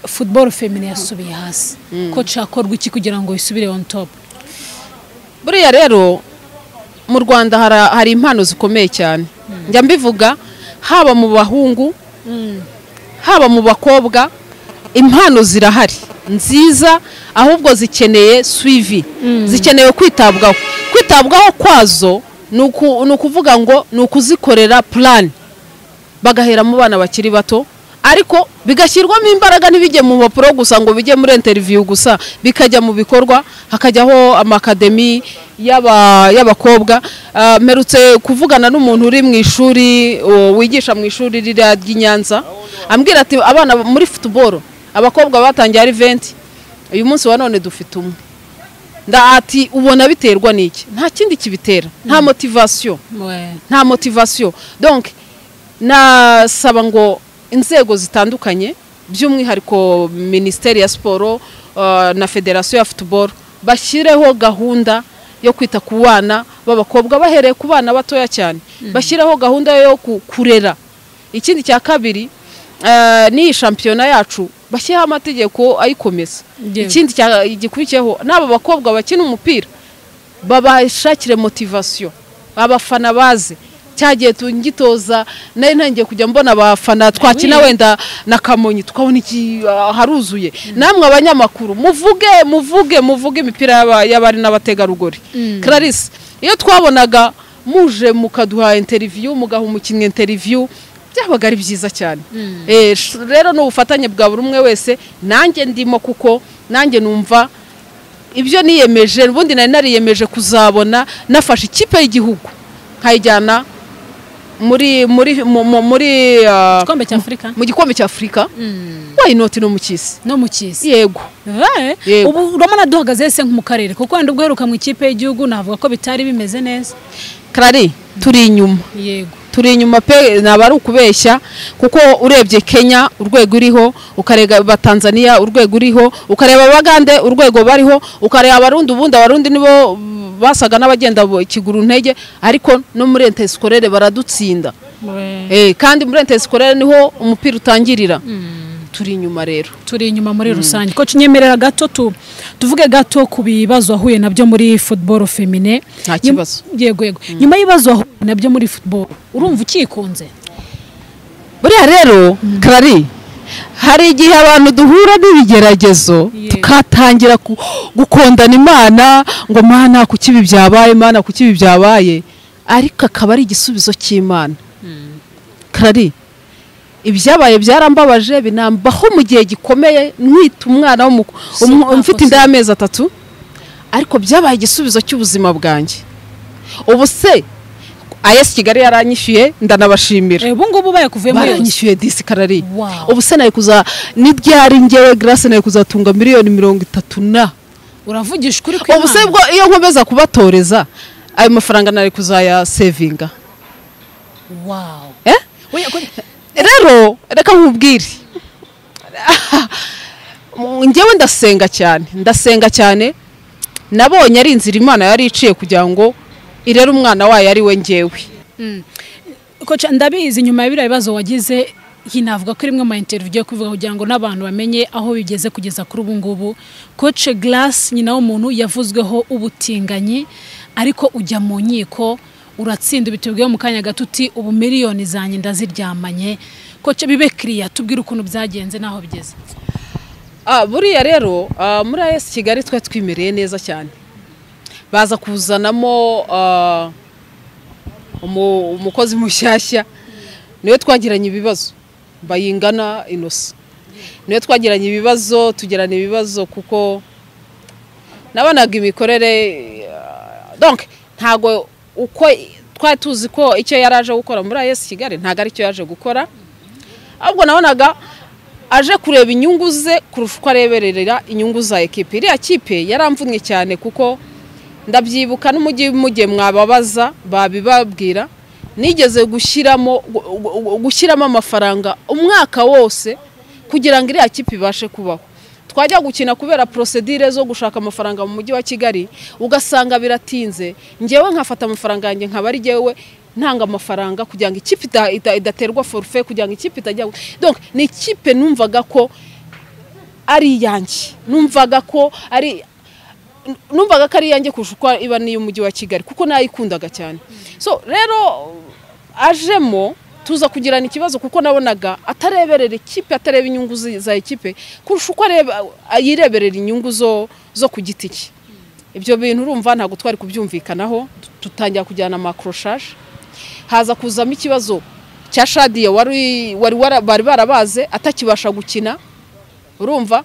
football féminin yasubiye hasi, ko cyakorwa iki kugira ngo isubire on top? Buriya rero mu Rwanda hari impano zikomeye cyane, njya mbivuga, haba mu bahungu, haba mu bakobwa, impano zirahari nziza, ahubwo zikeneye suivi, zikeneye kwitabwaho. Kwitabwaho kwazo ni ukuvuga ngo ni ukuzikorera plan, bagahera mu bana bakiri bato, ariko bigashyirwamo imbaraga, ntibijye mu mpapuro gusa ngo bijye muri interview gusa, bikajya mu bikorwa, hakajyaho ama academy y'abakobwa. Mperutse kuvugana n'umuntu uri mu ishuri, wigisha mu ishuri ririya ry'i Nyanza, ambwira ati: "Abana muri football abakobwa batangiye ari 20, uyu munsi wa none dufite umwe." Nda ati: "Ubona biterwa n'iki?" Nta kindi kibitera, nta motivation. Nta motivation. Donc nasaba ngo inzego zitandukanye, by'umwihariko Minisiteri ya Siporo na Federasiyo ya Football, bashyireho gahunda yo kwita ku bana b'abakobwa bahereye ku bana batoya cyane, bashyireho gahunda yo kurera. Ikindi cya kabiri, n'iyi shampiyona yacu bashyireho amategeko ayikomeza. Ikindi gikurikiyeho, n'aba bakobwa bakina umupira babashakire motivation, abafana baze. Cyagiye ngitoza nari ntangiye kujya mbona abafana, twakina wenda na Kamonyi tukabona iki haruzuye. Namwe abanyamakuru muvuge, muvuge, muvuge imipira y'abari n'abategarugori. Clarisse, iyo twabonaga muje mukaduha interview, mugaha umukinnyi interview, byabaga ari byiza cyane. Rero ni ubufatanye bwa buri umwe wese, nanjye ndimo, kuko nanjye numva Ibyo niyemeje, ubundi nari nariyemeje kuzabona nafashe ikipe y'igihugu nkayijyana muri muri muri gikombe cya Afurika, mu gikombe cya Afurika. Why not no mu cyisi? No mu cyisi. Yego. Ubu urabona duhagaze se mu karere, kuko wenda ubwo heruka mu ikipe y'igihugu navuga ko bitari bimeze neza. Karari turi inyuma. Yego. Turi inyuma pe, naba ari ukubeshya, kuko urebye Kenya urwego uriho, ukareba Tanzania urwego uriho, ukareba Abagande urwego bariho, ukareba Abarundi, ubundi Abarundi nibo basaga n'abagenda ikiguru ntege, ariko no muri interscolaire baradutsinda. Kandi muri interscolaire niho umupira utangirira. Turi inyuma rero, turi inyuma muri rusange. Coach, nyemerera gato tuvuge gato ku bibazo wahuye nabyo muri football féminin. Nta kibazo. Yego yego. Nyuma y'ibibazo wahuye nabyo muri football, urumva ukikunze? Buriya rero Clary, hari igihe abantu duhura n'ibigeragezo tukatangira gukondana Imana, ngo Mana kuki ibi byabaye, Mana kuki ibi byabaye, ariko akaba ari igisubizo cy'Imana. Clary, ibyabaye byarambabaje, binambaho mu gihe gikomeye, ntwita umwana mfite inda y'amezi 3, ariko byabaye igisubizo cy'ubuzima bwanjye. Ubu se AS Kigali yaranyishyuye, ndanabashimira. Ubu ngubu bayakuvuyemo yose. Baranyishyuye disi Karari. Ubu se naye kuza nibyari ngewe Grace naye kuzatunga miliyoni 30 na. Uravugisha ukuri kw'Imana. Ubu se bwo iyo nkomeza kubatoreza ayo mafaranga nari kuzaya savinga. Wow. Rero reka nkubwire, ngewe ndasenga cyane, ndasenga cyane. Nabonye ari inzira Imana yari iciye kugira ngo irere umwana wayo ari we ngewe. Coach, ndabizi nyuma ya biriya bibazo wagize, hinavuga ko rimwe mu interview ugiye kuvuga kugira ngo n'abantu bamenye aho bigeze kugeza kuri ubu ngubu. Coach Grace nyina w'umuntu yavuzweho ubutinganyi, ariko ujya mu nkiko uratsinda, bitubwiye mu kanya gato uti ubu miliyoni zanjye ndaziryamanye. Coach, bibe clear, tubwire ukuntu byagenze naho bigeze. Buriya rero muri AS Kigali twe twimereye neza cyane, baza kuzanamo umukozi mushyashya, niwe twagiranye ibibazo, Bayingana Innocent, niwe twagiranye ibibazo, tugirana ibibazo kuko nabonaga imikorere, donc ntago uko twari tuzi ko icyo yaraje gukora muri AS Kigali ntago ari cyo yaje gukora, ahubwo nabonaga aje kureba inyungu ze kurusha uko areberera inyungu za ekipe. Iriya kipe yaramvunye cyane, kuko ndabyibuka n'umujyi mugiye mwababaza babibabwira, nigeze gushyiramo amafaranga umwaka wose kugira ngo iriya kipe ibashe kubaho. Twajya gukina kubera procedure zo gushaka amafaranga mu mujyi wa Kigali ugasanga biratinze, ngewe nkafata amafaranga yanjye nkaba ari ngewe ntanga amafaranga kugira ngo ikipe idaterwa forfait, kugira ngo ikipe itajya. Donc ni ikipe numvaga ko ari yanjye, numvaga ko ari yanjye kurusha uko iba n'iy'umujyi wa Kigali, kuko nayikundaga cyane. So rero ajemo tuza kugirana ikibazo, kuko nabonaga atareberera ikipe, atareba inyungu za ikipe kurusha uko yireberera inyungu zo ku giti cye. Ibyo bintu urumva ntabwo twari kubyumvikanaho, tutangira kujyana amakroshaje. Haza kuzamo ikibazo cya Shadiya wari bari barabaze atakibasha gukina, urumva.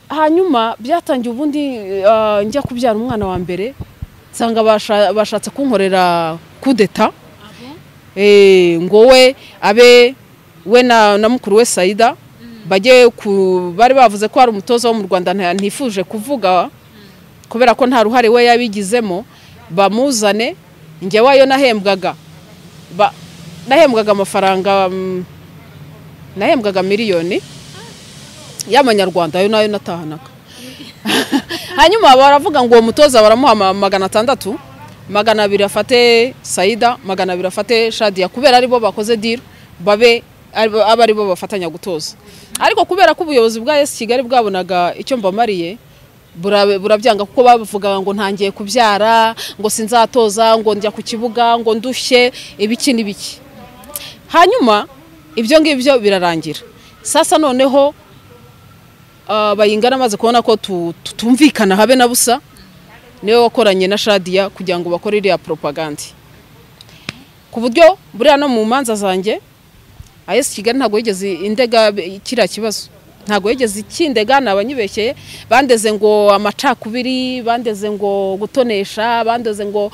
Hanyuma byatangiye ubundi njya kubyara umwana wa mbere, nsanga bashatse kunkorera kudeta, ngo we abe we na mukuru we Saida bajye bari bavuze ko ari umutoza wo mu Rwanda ntifuje kuvuga kubera ko nta ruhare we yabigizemo, bamuzane. Njye wayo nahembwaga amafaranga, nahembwaga miliyoni y'amanyarwanda, ayo nayo natahanaga. Hanyuma baravuga ngo uwo mutoza baramuha 600, 200 afate Saida, 200 afate Shadia, kubera aribo bakoze deal, babe aba aribo bafatanya gutoza. Ariko kubera ko ubuyobozi bwa AS Kigali bwabonaga icyo mbamariye, burabyanga, kuko bavugaga ngo ntangiye kubyara, ngo sinzatoza, ngo njya ku kibuga, ngo ndushye, ibiki n'ibiki. Hanyuma ibyo ngibyo birarangira. Sasa noneho Bayingana amaze kubona ko tutumvikana habe na busa, niwe wakoranye na Shadia kugira ngo bakore iriya propaganda. Ku buryo buriya no mu manza zanjye AS Kigali ntabwo yigeze indega kiriya kibazo. Ntago yigeze ikindega, nabanyibekeye bandeze ngo amacakubiri, bandeze ngo gutonesha, bandeze ngo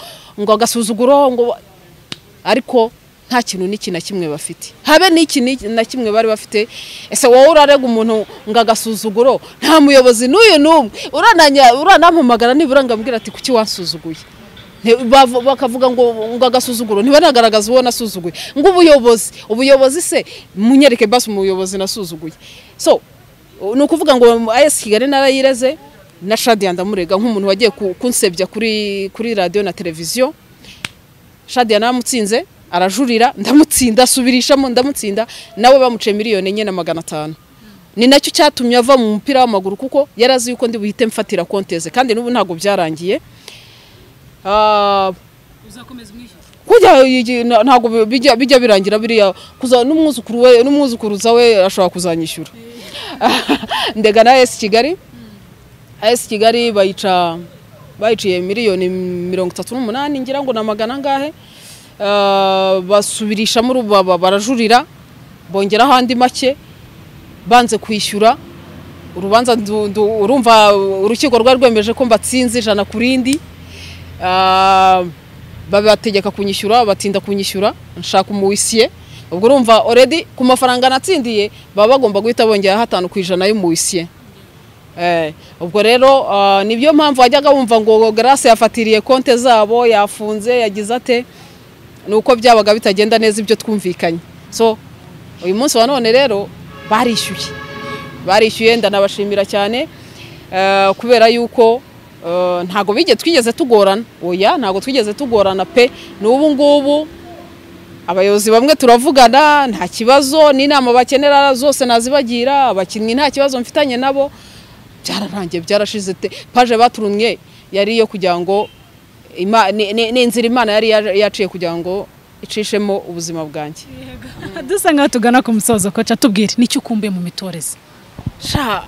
agasuzuguro, ngo ariko nta kintu n'iki na kimwe bafite, habe n'iki na kimwe bari bafite. Ese wowe urarega umuntu ngo agasuzuguro, nta muyobozi n'uyu n'umwe uranampamagara nibura ngambwira ati kuki wansuzuguye, bakavuga ngo agasuzuguro, ntibanagaragaza uwo nasuzuguye, ngo ubuyobozi se munyereke basi umuyobozi nasuzuguye. So ni ukuvuga ngo AS Kigali narayireze na Shadia ndamurega nk'umuntu wagiye kunsebya kuri radio na televiziyo. Shadia namutsinze arajurira, ndamutsinda, asubirishamo ndamutsinda, nawe bamuciye 4,500,000. Ni nacyo cyatumye ava mu mupira w'amaguru, kuko yarazi yuko ndi buhite mfatira konteze, kandi n'ubu ntago byarangiye. Uzakomeza umwishyura kujya ntago bijya birangira biriya, kuza n'umwuzukuru we n'umwuzukuruza we ashobora kuzanyishyura. Ndega na AS Kigali, AS Kigali bayiciye 38,000,000 ngira ngo na magana angahe. Basubirishamo barajurira, bongeraho andi make, banze kwishyura urubanza. Urumva urukiko rwari rwemeje ko mbatsinze 100 ku rindi, babategeka kunyishyura, batinda kunyishyura, nshaka umuwisiye. Ubwo urumva already ku mafaranga natsindiye baba bagomba guhita bongera 5% y'umuwisiye. Ubwo rero nibyo mpamvu wajyaga wumva ngo Grace yafatiriye konte zabo, yafunze, yagize ate, nuko byabaga bitagenda neza ibyo twumvikanye. So uyu munsi wa none rero barishyuye, ndanabashimira cyane kubera yuko ntago twigeze tugorana. Oya, ntago twigeze tugorana pe. N'ubu ngubu abayobozi bamwe turavugana nta kibazo, n'inama bakenera zose nazibagira, abakinnyi nta kibazo mfitanye nabo, byararangiye byarashize. Paje baturumye yari iyo kugira ngo ni inzira Imana yari yaciye kugira ngo icishemo ubuzima bwanjye. Dusa nkaho tugana ku musozo, koca tubwire nicyo ukumbuye mu mitoreze. Sha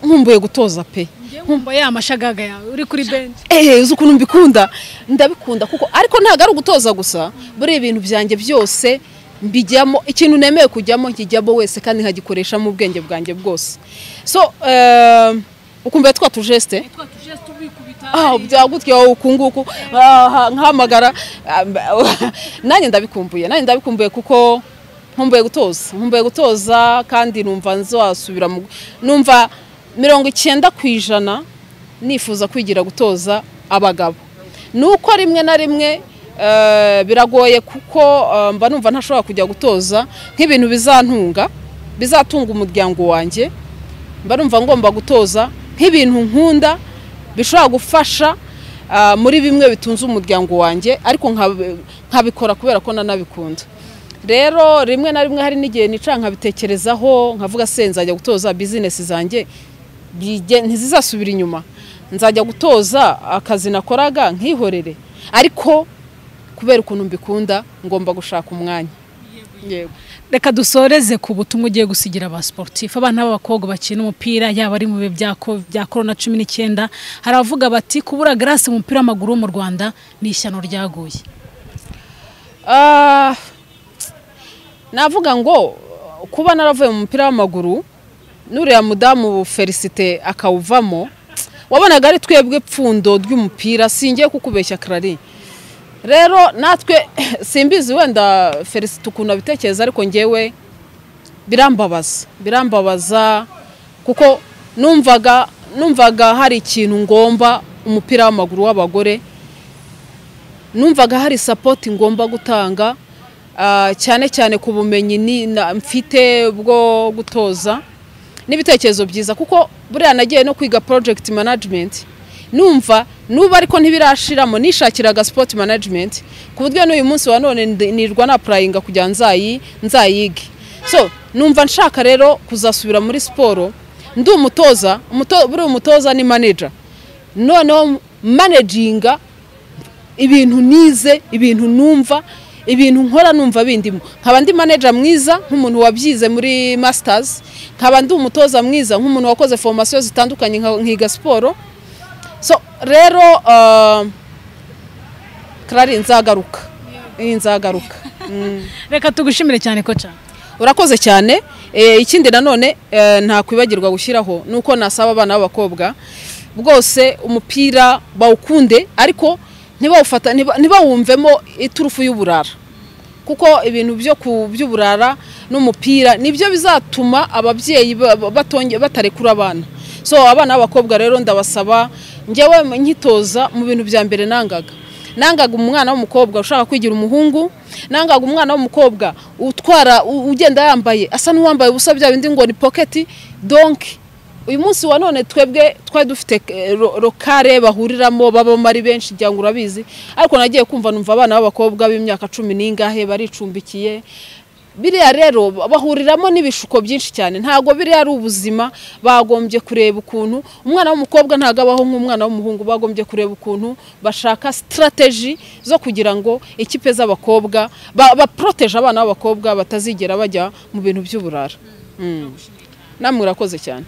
nkumbuye gutoza pe, nkumbuye ya mashagaga yawe uri kuri bench. Uzi ukuntu mbikunda, ndabikunda kuko ariko ntago ari ugutoza gusa, buri ibintu byanjye byose mbijyamo, ikintu nemeye kujyamo nkijyamo wese kandi nkagikoresha mu bwenge bwanjye bwose. So ukumbuye twa tujeste byagutye ukunguku nkahamagara, nanjye ndabikumbuye kuko nkumbuye gutoza kandi numva nzasubira, numva 90% nifuza kwigira gutoza abagabo. Nuko rimwe na rimwe biragoye kuko mba numva ntashobora kujya gutoza nk'ibintu bizantunga, bizatunga umuryango wanjye. Mba numva ngomba gutoza nk'ibintu nkunda bishobora gufasha muri bimwe bitunze umuryango wanjye, ariko nkabikora kubera ko nanabikunda. Rero rimwe na rimwe hari n'igihe nica nkabitekerezaho nkavuga se nzajya gutoza business zanjye ntizizasubira inyuma, nzajya gutoza akazi nakoraga nkihorere, ariko kubera ukuntu mbikunda ngomba gushaka umwanya. Yego. Reka dusoreze ku butumwa ugiye gusigira aba sportif, abana b'abakobwa bakina umupira, yaba ari mu bihe bya corona 19, hari abavuga bati kubura Grace mu mupira w'amaguru mu Rwanda ni ishyano ryaguye. Navuga ngo kuba naravuye mu mupira w'amaguru nuriya mudamu Felicite akawuvamo, wabonaga ari twebwe pfundo ry'umupira, singiye kukubeshya Clary. Rero natwe simbizi wenda Felicite ukuntu abitekereza, ariko ngewe birambabaza kuko numvaga hari ikintu ngomba umupira w'amaguru w'abagore, numvaga hari support ngomba gutanga, cyane cyane ku bumenyi mfite bwo gutoza n'ibitekerezo byiza, kuko buriya nagiye no kwiga project management, numva nuba ariko ntibirashiramo nishakiraga sport management, ku buryo n'uyu munsi wa none nirwa na applyinga kugira nzayige. So numva nshaka rero kuzasubira muri siporo ndi umutoza, buri umutoza ni manager, noneho managinga ibintu nize, ibintu numva, ibintu nkora numva bindimo, nkaba ndi manager mwiza nk'umuntu wabyize muri masters, nkaba ndi umutoza mwiza nk'umuntu wakoze formation zitandukanye nkiga siporo. So rero Clary nzagaruka. Reka tugushimire cyane koca. Urakoze cyane. Ikindi nanone ntakwibagirwa gushyiraho nuko nasaba abana b'abakobwa bwose umupira bawukunde, ariko ntibawufata, ntibawumvemo iturufu y'uburara, kuko ibintu byo by'uburara n'umupira nibyo bizatuma ababyeyi batarekura abana. So abana b'abakobwa rero ndabasaba, njyewe nkitoza mu bintu bya mbere nangaga umwana w'umukobwa ushaka kwigira umuhungu, nangaga umwana w'umukobwa utwara ugenda yambaye asa n'uwambaye ubusa, bya bindi ngo ni pocket. Donc uyu munsi wa none twebwe twari dufite rokare bahuriramo babamo ari benshi, ngira ngo urabizi, ariko nagiye kumva numva abana b'abakobwa b'imyaka 10 n'ingahe baricumbikiye. Biriya rero bahuriramo n'ibishuko byinshi cyane, ntago biriya ari ubuzima. Bagombye kureba ukuntu umwana w'umukobwa ntago abaho nk'umwana w'umuhungu, bagombye kureba ukuntu bashaka strategy zo kugira ngo ikipe z'abakobwa baproteje abana b'abakobwa batazigera bajya mu bintu by'uburara. Namwe urakoze cyane.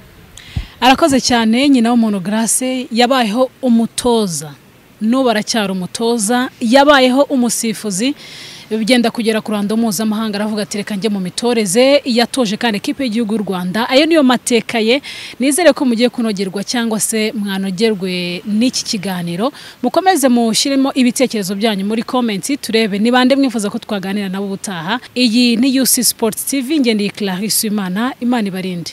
Arakoze cyane nyina w'umuntu Grace, yabayeho umutoza, n'ubu aracyari umutoza, yabayeho umusifuzi, bigenda kugera ku ruhando mpuzamahanga, aravuga ati reka njye mu mitoreze. Yatoje kandi ekipe y'igihugu y'u Rwanda. Ayo niyo mateka ye. Nizere ko mugiye kunogerwa cyangwa se mwanogerwe n'iki kiganiro. Mukomeze mushyiremo ibitekerezo byanyu muri comments, turebe ni bande mwifuza ko twaganira nabo ubutaha. Iyi ni UC Sports TV, ngendeye Clarisse Imana, Imana ibarinde.